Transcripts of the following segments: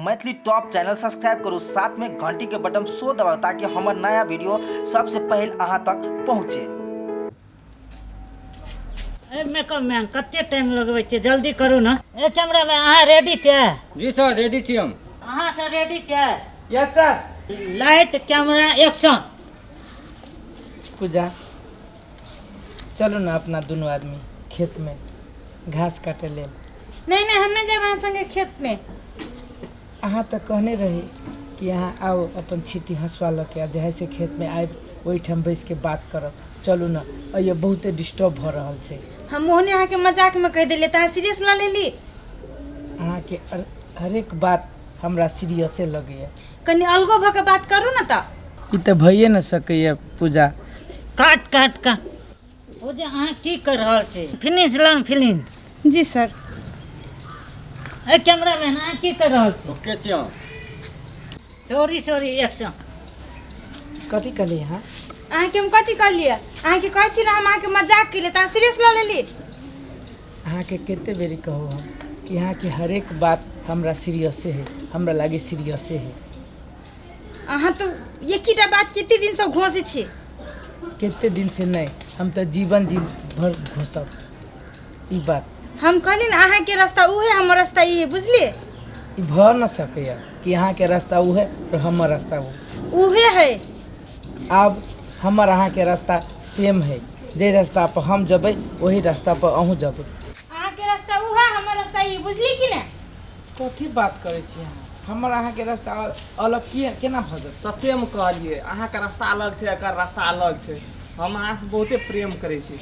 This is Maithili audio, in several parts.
मैथिली टॉप चैनल सब्सक्राइब करू, साथ में घंटी के बटन सो दबाउ ताकि हमर नया वीडियो सबसे पहले अहाँ तक पहुँचे। ए मेकअप मैन कते टाइम लगबै छियै, जल्दी करू ने। ए कैमरा मैन अहाँ रेडी छियै? जी सर, रेडी छी हम। अहाँ सब रेडी छियै? Yes sir. Light camera action. Puja चलू ने अपना दुनू आदमी खेत में घास काटे लेल। नहीं नहीं, हम नहीं जाब अहाँ संगे खेत में। अहाँ तऽ कहने रही कि अहाँ आउ अपन छिट्टी हँसुआ लऽ के आ जे है से खेत में आबि ओहिठाम बैस के बात करब। चलू ने, अइयो बहुते डिस्टर्ब भऽ रहल छै। हम ओहने अहाँके मजाक में कहि देलियै तऽ अहाँ सीरियस लऽ लेली। अहाँके हरेक बात हमरा सीरियसे लगैए। कनि अलगो भऽ के बात करू ने तऽ। ई तऽ भइए ने सकैए पूजा। काट काट काट। ओ जे अहाँ की कर रहल छी? फिनिश लंग फिनिश। जी सर। ए कैमरामैन अहाँ की कर रहल छी? ओके छी हम। Sorry sorry action. कथी कहलियै अहाँ? अहाँके हम कथी कहलियै? अहाँके कहै छी ने हम अहाँके मजाक केलियै तऽ अहाँ सीरियस लऽ लेली। अहाँके कते बेरी कहू हम कि अहाँके हरेक बात हमरा सीरियसे है, हमरा लागे सीरियसे है। अहाँ तऽ एकेटा बात कते दिनसँ घोंसै छी। कते दिन से नहीं, हम तऽ जीवन जी भर घोंसब ई बात। हम कहली ने अहाँके रास्ता उ है, हमर रास्ता ई है, बुझलियै? ई भऽ न सकैया कि अहाँके रास्ता उ है और हमर रास्ता उ। उहे है। आब हमर अहाँके रास्ता सेम है, जे रास्ता पर हम जबै वही रास्ता पर अहूँ जबै। अहाँके रास्ता उ है, हमर रास्ता ई, बुझली कि ने? कथी बात करै छी अहाँ? हमर अहाँके रास्ता अलग किया केना भऽ गेल? सच्चेमे कहलियै, अहाँके रास्ता अलग छै, एकर रास्ता अलग छै। हम अहाँसँ बहुते प्रेम करै छी।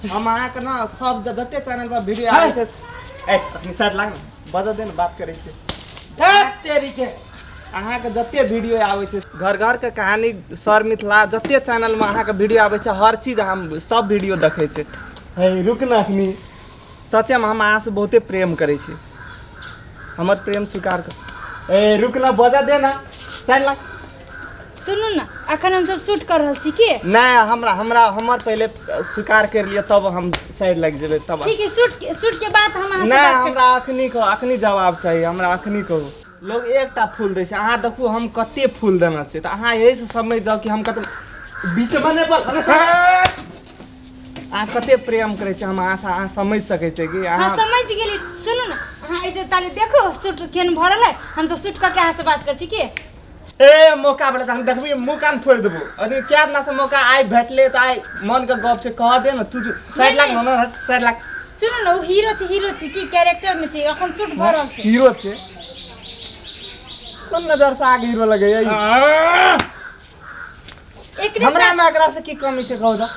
हम अहाँके ने सब जते चैनल पर वीडियो आबै छै, ए अखनी साइड लाग ने, बजऽ दे ने, बात करै छी। धत् तेरी के। अहाँके जते वीडियो आबै छै, घर घर के कहानी, सर मिथिला, जते चैनलमे अहाँके वीडियो आबै छै, हर चीज हम सब वीडियो देखै छी। हे रुक ने अखनी, सच्चेमे हम अहाँसँ बहुते प्रेम करै छी, हमर प्रेम स्वीकार कर। ए रुक ना, बजा दे ना, साइड लाग। सुनू ने, अखन हम सब शूट कर रहल छी की? नहीं, हमरा हमरा हमर पहले स्वीकार कर लिअ तब हम साइड लग जेबै तब। ठीक है, शूट के बाद हम अहाँ से नहीं, बात कर- हमरा अखनी कहू, अखनी जवाब चाहिए, हमरा अखनी कहू। लोग एकटा फूल दै छै, अहाँ देखू हम कते फूल देने छियै, तऽ अहाँ एहि से समझि जाउ कि हम कते बीचमे नहि बोल, अरे साइड। अहाँ कते प्रेम करै छी हम अहाँसँ, अहाँ समझि सकै छियै कि हाँ अहाँ समझ गेली। सुनू ने, अहाँ एहि जे ताले देखो शूट केहन भरल है, हम सब शूट करके अहाँ से बात करै छी की? ए मौका भेटल हम देखबी मुँह कान फोड़ि देबो। अरे क्या दिना से मौका आइ भेटले तऽ आइ मन के गप छै, कह दे ने तू, साइड लाग ने, हट, साइड लाग। सुनू ने, ओ हीरो छै, हीरो छै की कैरेक्टर में छै, अखन शूट भऽ रहल छै। हीरो छै? कोन नजर से आगे हीरो लगैया ई? एकरे हमरा साथ में एकरा से की कमी छै कहू तऽ?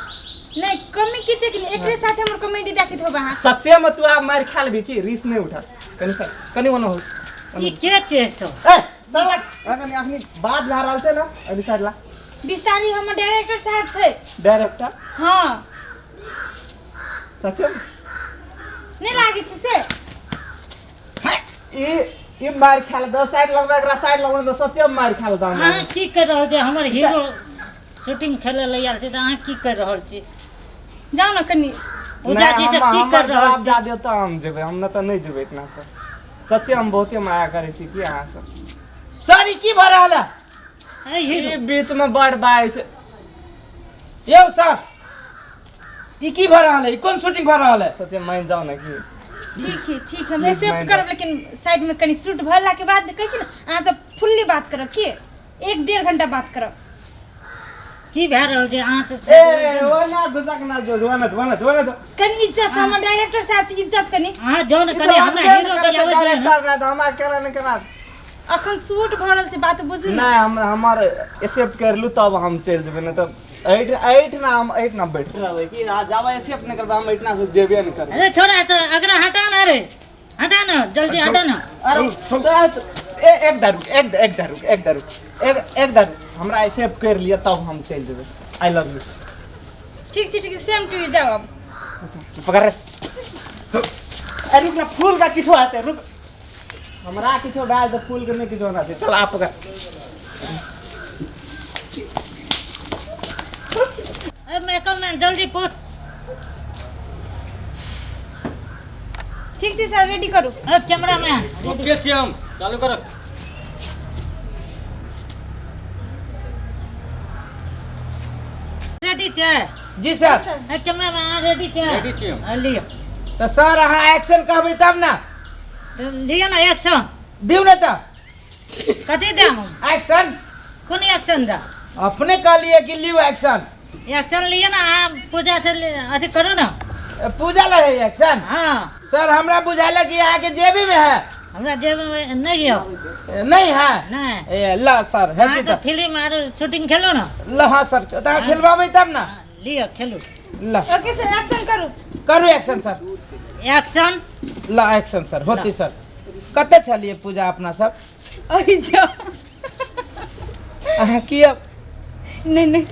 नहीं, कमी की छै कि नहीं, एकरे साथ हमर कॉमेडी देखैत होब अहाँ। सच्चे में तू आब मारि खा लेबी की? रिस नहीं उठा, कनी सर कनी ओना हो। ई के छै सब? ए चल लाग, अखनी अखनी बात भए रहल छै ने, अभी साइड ला। विस्तारी हमर डायरेक्टर साहब छै। डायरेक्टर? हाँ। सच्चे में? नहीं लागे छै से। ई ई मार खा ले, दस साइड लगबे, एकरा साइड लगबे तऽ सच्चे में मार खा लेता हमरा। अहाँ की कर रहल छी? हमर हीरो शूटिंग खेले लए आयल छै तऽ अहाँ की कर रहल छी? जाउ ने कनि। पूजा जी नहि, से की हमर कर रहल जवाब छी? दए दियौ तऽ हम जेबै, हम नहि तऽ नहि जेबै इतना से। सच्चे हम बहुते माया करै छी की अहाँ से। सॉरी, की भऽ रहल है? ए हीरो। ई बीच में बड़ बाइ छै। यौ सर, ई की भऽ रहल है? ई कोन शूटिंग भऽ रहल है? सच्चे मान जाओ ना की। ठीक है, ठीक है, हम Please, accept mind करब, लेकिन साइड में कनि शूट भरला के बाद कहै छी ने अहाँ सब फुल्ली बात करब की, एक डेढ़ घंटा बात करब। की भए रहल छै अहाँ से? ए ओ ना घुसक ना जो, जो ना, जो ना, जो ना, जो। कनि इज्जत से, हमर डायरेक्टर साहब छै, इज्जत कनि। अहाँ जाउ ने कनि, हमरा हीरो के आबै दियौ ने। डायरेक्टर ना तऽ हमरा केना ने केना। अखन शूट भरल छै, बात बुझू ने। नहि, हम हमर एक्सेप्ट कर लू तब हम चलि जेबै, नहि तऽ एहिठिना हम एहिठिना बैठ रहबै कि आ जाबै एक्सेप्ट नहि करबै हम एहिठिना से जेबे नहि करबै। अरे छोड़ा तो अगरा हटा ना रे, हटा ना जल्दी हटा ना। अरे ए एक दारू, एक एक दारू, एक दारू, एक एक दारू, हमरा एक्सेप्ट कर लिअ तब हम चलि जेबै। I love you. ठीक छै, ठीक छै, सेम टू यू, जाउ अब। पकड़ रे। अरे रुक ना, फूल का किछो हेतै, रुक, हमरा किछो भए जेतै, फूल के नहि किछो होना छै। चल आ पकड़। ए मेकअप मैन जल्दी पूछ। ठीक छै सर, रेडी करू। कैमरामैन ओके छी हम, चालू करो। रेडी छै? जी सर। कैमरामैन रेडी छै? रेडी छी हम। लिअ। तऽ सर अहाँ एक्शन कहबै तब ना। तऽ लिअ ना एक्शन। दिउ ने तऽ। कथी देम? एक्शन। कोन एक्शन दा? अपने कहलिए कि लिउ एक्शन। एक्शन लिअ ना, अहाँ पूजा से अथी करू ना। पूजा ला है एक्शन? हाँ। सर हमरा बुझायल कि अहाँ के जेबी में है। हमरा जेबी में नहीं है। नहीं है? नहीं। ए ला सर, है हाँ, तो फिल्म आर शूटिंग खेलू ना। ला हाँ सर, तो अहाँ खेलबाबै तब ना। लिअ खेलू। ला। ओके सर, एक्शन करू। करू एक्शन सर। एक्शन। ला एक्शन सर, होती सर। कते छलिए पूजा अपना सब? अहि जाओ। अहाँ किया? नहीं नहीं।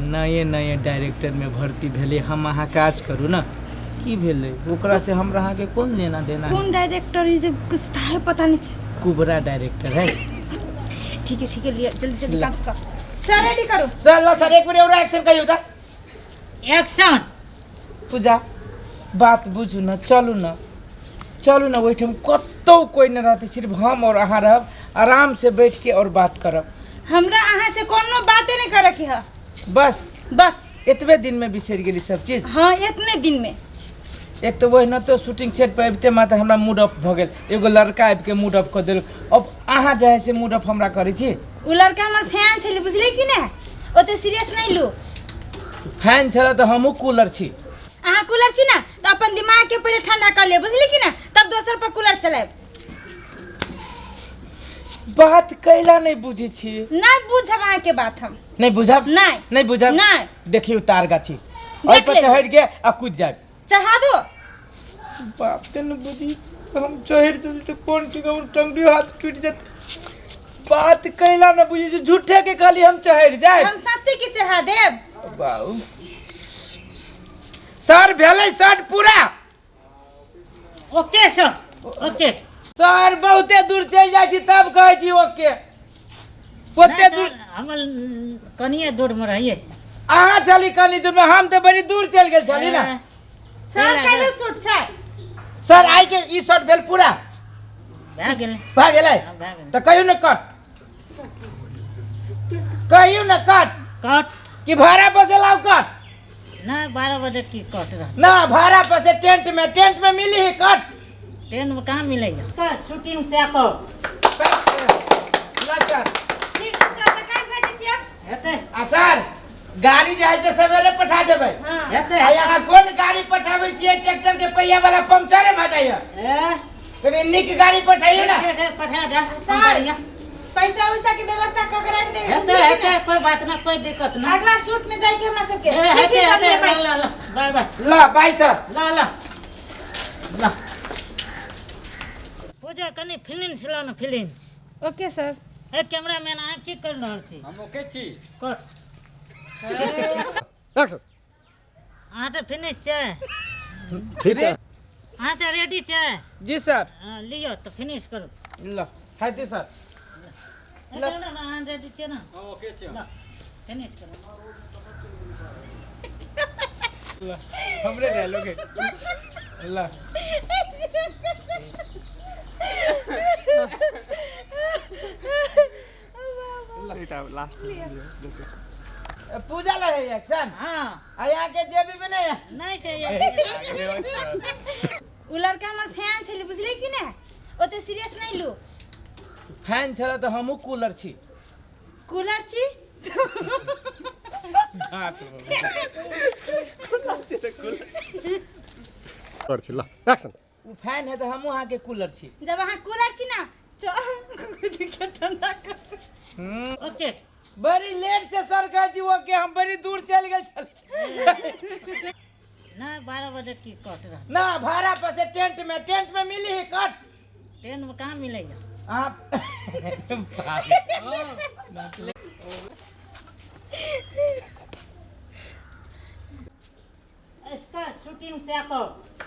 नए नए डायरेक्टर में भर्ती भेलै, हम अहाँ काज करू ना। की भेलै ओकरा से हमरा अहाँ के कोन लेना देना? कोन डायरेक्टर है जे कुछ था पता नहीं छै। कुबरा डायरेक्टर है। ठीक है ठीक है, लिया जल्दी जल्दी काम कर। सर रेडी करू। चल सर, एक बेर और एक्शन कहियो त। एक्शन। पूजा बात बुझू ना, चलू ना, चलू ना, ओहिठाम कतौ कोई न रहतै, सिर्फ हम और अहाँ रहब, आराम से बैठ के और बात करब। हमरा अहाँ से कोनो बाते नहीं करे के है। बस बस एतबे दिन में बिसरि गेली सब चीज। हाँ इतने दिन में। एक तो वही न तो शूटिंग सेट पर अबिते मात्र हमरा मूड ऑफ भऽ गेल, एगो लड़का आबिके मूड ऑफ कऽ देलक। अब अहाँ जे है से मूड ऑफ हमरा करै छी। उ लड़का हमर फैन छलै, बुझलै कि नहि? ओते सीरियस नहीं लू। फैन छलै तऽ हमहूँ कूलर छी। अहाँ कूलर छी ना तऽ अपन दिमाग के पहिले ठंडा कर ले, बुझली कि ना, तब दोसर पर कूलर चलायब। बात कैला नहीं बुझै छी? नहीं बुझब अहाँ के बात हम। नहीं बुझब? नहीं। नहीं बुझब? नहीं। देखियौ तार गाछी, ओहि पर चढ़ि के आ कूद जायब। चढ़ा दो। बाप ते न बुझी, हम चढ़ि जेतै तऽ कोन ठीक, हमर टंगड़ी हाथ टूटि जेतै। बात कैला न बुझै छी, झूठे के कहली हम चढ़ि जायब। हम सच्चे के चढ़ा देब। बाबू सर भेलै शर्ट पूरा? Okay sir, okay sir. बहुते दूर चलि जाइ छी तब कहै छी ओके। ओते दूर हम कनिए दूर में रहिए। अहाँ चली कनी दूर में, हम तऽ बड़ी दूर चलि गेल छली ना। सर कैले सूट छै? सर I के ई शर्ट भेल पूरा? भए गेलै। भए गेलै? तऽ कहियौ ने कट, कहियौ ने कट। कट कि भाड़ा पर से लाउ कट? ना 12 बजे की कट रहा ना, भाड़ा पर से टेंट में, टेंट में मिली है कट। टेंट में कहाँ मिलेगा? Shooting pack up. सर ठीक सर, तऽ काल्हि भेटै छी आब। हेतै। आ सर गाड़ी जे है से सवेरे पठा देबै। हेतै। आ यहाँ कोन गाड़ी पठाबै छियै? ट्रैक्टर के पहिया वाला पंक्चरे भऽ जाइए। कनी नीक गाड़ी पठाइयो ना। पठा दे सर पैसा वैसा के व्यवस्था कऽ के राखि देबै। हेतै हेतै, कोई बात ना, कोई दिक्कत ना। अगला शूट में जाइके हमरा सबके। हेतै हेतै, ला ला बाय बाय। ला बाय सर। ला ला ला। पूजा कनी फिलिम्स ला ना, फिलिम्स। Okay sir. ए कैमरामैन अहाँ की कर रहल छी? हम ओके छी। कट। एक्शन। अहाँ से फिनिश छै? ठीक है। अहाँ से रेडी छै? जी सर। लिअ तऽ फिनिश करू। ला हेतै सर। अहाँ रेडी छियै ना? ओके छी। फिनिश करू। ला हमरे डायलॉग है। ला पूजा ला है एक्शन? हाँ। आ यहाँ के जेबी में नहीं है? नहीं छै। उ लड़का हमर फैन छलै, बुझलै कि नहि? ओते सीरियस नहीं लू। फैन छलै तऽ हमहूँ कूलर छी। कूलर छी? एक्शन। उ फैन है तऽ हमहूँ अहाँ के कूलर छी। जब अहाँ कूलर छी ना तो ठंडा कर। ओके। बड़ी लेट से सर कहै छी ओके, हम बड़ी दूर चलि गेल छली। ना 12 बजे की कट रहा ना, भाड़ा पर से टेंट में, टेंट में मिली है कट। टेंट में कहाँ मिलेगा? आप इसका शूटिंग पैक अप।